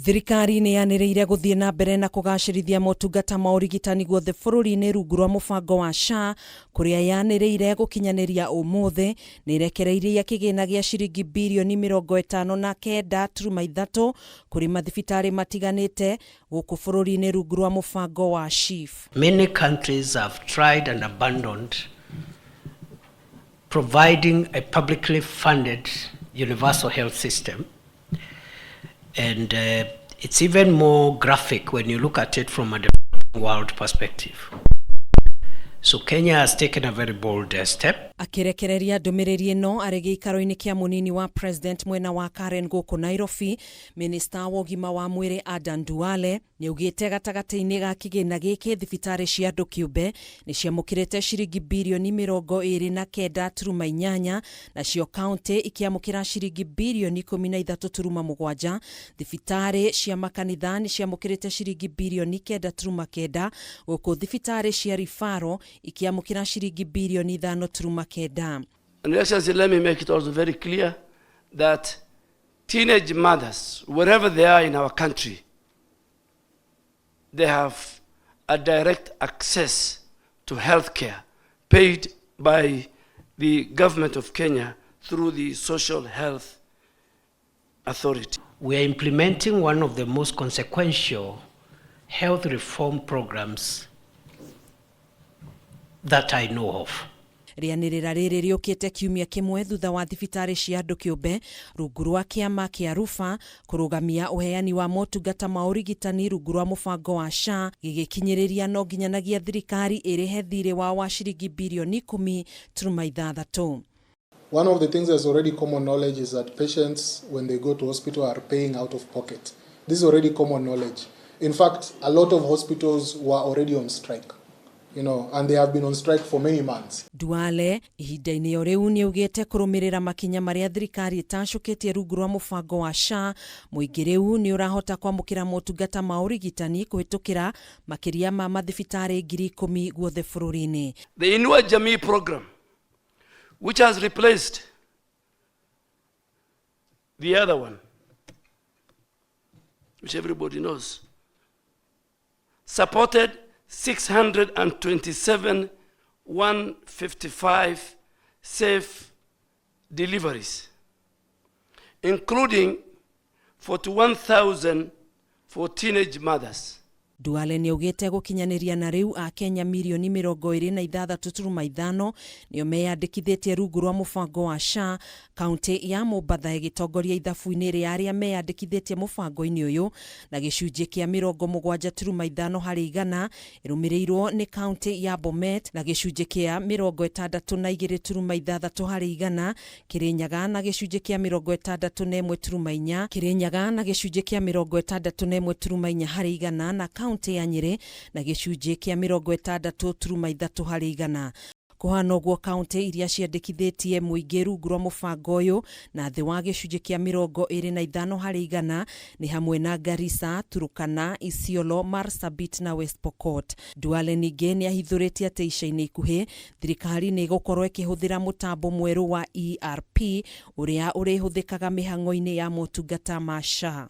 Thirikari nĩ yanĩrĩire gũthiĩ na mbere na kũgacĩrithia motungata ma ũrigitani guothe bũrũri-inĩ rungu rwa mũbango wa SHA, kũrĩa yanĩrĩire gũkinyanĩria ũmũthĩ nĩ ĩrekereirie kĩgĩna gĩa ciringi birioni 59.3 kũrĩ mathibitarĩ matiganĩte gũkũ bũrũri-inĩ rungu rwa mũbango wa SHIF. Many countries have tried and abandoned providing a publicly funded universal health system. And it's even more graphic when you look at it from a developing world perspective. So Kenya has taken a very bold step. Akĩrekereria ndũmĩrĩri ĩno arĩ gĩikaro-inĩ kĩa mũnini wa president mwena wa Karen gũkũ Nairobi, minista wa ũgima wa mwĩrĩ Adan Duale nĩaugĩte gatagatĩ-inĩ ga kĩgĩna gĩkĩ thibitarĩ cia andũ kĩũmbe nĩ ciamũkĩrĩte ciringi birioni 29.8, nacio kaunti ikĩamũkĩra ciringi birioni 13.7. Thibitarĩ cia makanitha nĩ ciamũkĩrĩte ciringi birioni 9.9, gũkũ thibitarĩ cia referral ikĩamũkĩra ciringi birioni 5.9. And Your Excellency, let me make it also very clear that teenage mothers, wherever they are in our country, they have a direct access to health care paid by the government of Kenya through the Social Health Authority. We are implementing one of the most consequential health reform programs that I know of. Rĩanĩrĩra rĩrĩ rĩũkĩte kiumia kĩmwe thutha wa thibitarĩ cia andũ kĩũmbe rungu rwa kĩama kĩa Rufa kũrũgamia ũheani wa motungata ma ũrigitani rungu rwa mũbango wa SHA, gĩgĩkinyĩrĩria no nginyanagia thirikari ĩrĩhe thirĩ wao wa ciringi birioni 10.6. One of the things that's already common knowledge is that patients, when they go to hospital, are paying out of pocket. This is already common knowledge. In fact, a lot of hospitals were already on strike, and they have been on strike for many months. Duale ihinda-inĩ o rĩu nĩ augĩte kũrũmĩrĩra makinya marĩa thirikari ĩtacũkĩtie rungu rwa mũbango wa SHA, mũingĩ rĩu nĩ ũrahota kwamũkĩra motungata ma ũrigitani kũhĩtũkĩra makĩria ma mathibitarĩ 10,000 guothe bũrũri-inĩ. The Inua Jamii program, which has replaced the other one, which everybody knows, supported 627 155 safe deliveries, including 41,000 for teenage mothers. Duale nĩ augĩte gũkinyanĩria na rĩu akenya mirioni 26.5 nĩo meyandĩkithĩtie rungu rwa mũbango wa SHA, kaunti ya Mombatha ĩgĩtongoria ithabu-inĩ rĩa arĩa meyandĩkithĩtie mũbango-inĩ ũyũ na gĩcunjĩ kĩa 70.5 harĩ igana, ĩrũmĩrĩirwo nĩ kaunti ya Bomet na gĩcunjĩ kĩa 62.6 harĩ igana, Kĩrĩnyaga na gĩcunjĩ kĩa 61.4, Kĩrĩnyaga na gĩcunjĩ kĩa 61.4 harĩ igana, na kaunti ya Nyĩrĩ na gĩcunjĩ kĩa 60.3 harĩ igana. Kũhana ũguo, kaunti iria ciandĩkithĩtie mũingĩ rungu rwa mũbango ũyũ na thĩ wa gĩcunjĩ kĩa 25 harĩ igana nĩ hamwe na Garissa, Turkana, Isiolo, Marsabit na West Pokot. Duale ningĩ nĩ ahithũrĩtie atĩ ica-inĩ ikuhĩ thirikari nĩ ĩgũkorwo ĩkĩhũthĩra mũtambo mwerũ wa ERP ũrĩa ũrĩhũthĩkaga mĩhang'o-inĩ ya motungata ma SHA.